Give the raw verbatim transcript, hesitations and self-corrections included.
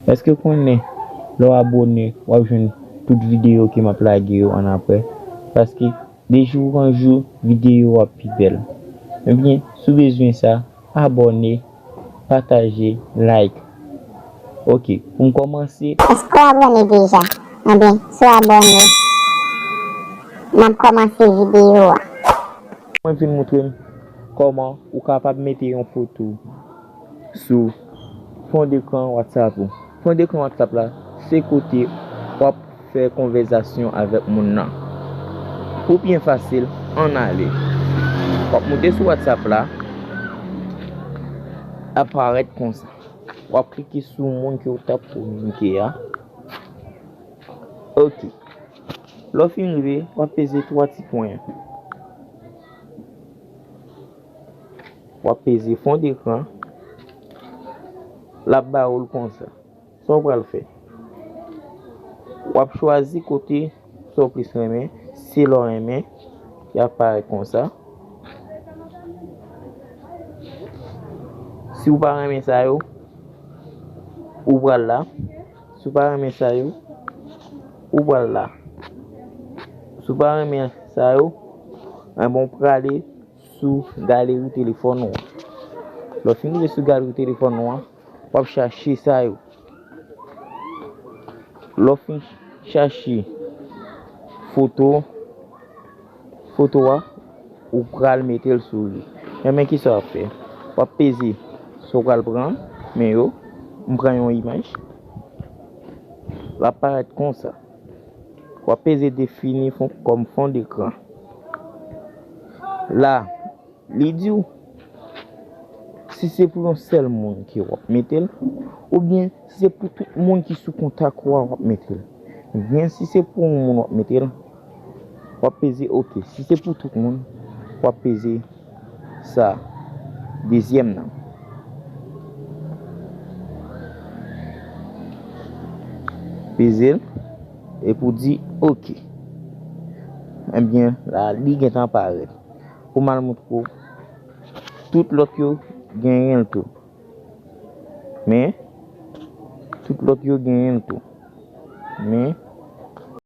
Èske w konnen lè w abòne, w ap jwenn tout videyo ke m ap lage yo annapre? Paske de jou an jou, videyo w ap pi bèl. Ebyen, si w bezwen sa, abòne, pataje, like. Ok, pou m kòmanse. Èske w abòne deja? Ebyen, si w abòne, n ap kòmanse videyo a. Mwen vin montre n kòman ou kapab mete yon foto sou fon dekran WhatsApp ou. Fon dekran WhatsApp la, se kote w ap fè konvèzasyon avèk moun nan. Pou byen fasil, ann ale. W ap moute sou WhatsApp la, ap parèt konsa. W ap klike sou moun ke w t ap kominike a. Ok. Lè w fin rive, w ap peze twa ti pwen an. W ap peze fon dekran. L ap ba ou l konsa. Sa w pral fè? W ap chwazi kote sa w plis renmen. Si se lè w renmen, y ap parèt konsa. Si w pa renmen sa yo, ou pral la. Si w pa renmen sa yo, ou pral la. Si w pa renmen sa yo, enben, w prale sou galeri telefòn ou an. Lè w fin rive sou galeri telefòn ou an, w ap chache sa yo. Lè w fin chache foto, foto a, ou pral mete l sou li. Enben, kisa w ap fè? W ap peze sa w pral pran, men yo, m pran yon imaj. L ap parèt konsa. W ap peze defini fon, kòm fon dekran. La, li di w si se pou yon sèl moun ke w ap mete l, oubyen si se pou tout moun ki sou kontak ou a w ap mete l. Ebyen, si se pou yon moun w ap mete l, w ap peze ok. Si se pou tout moun, w ap peze sa dezyèm nan. Peze l, epi w di ok. Ebyen, la, li gentan parèt. Pou m al montre w, tout lòt yo genyen l tou. Men, tout lòt yo genyen l tou. Men,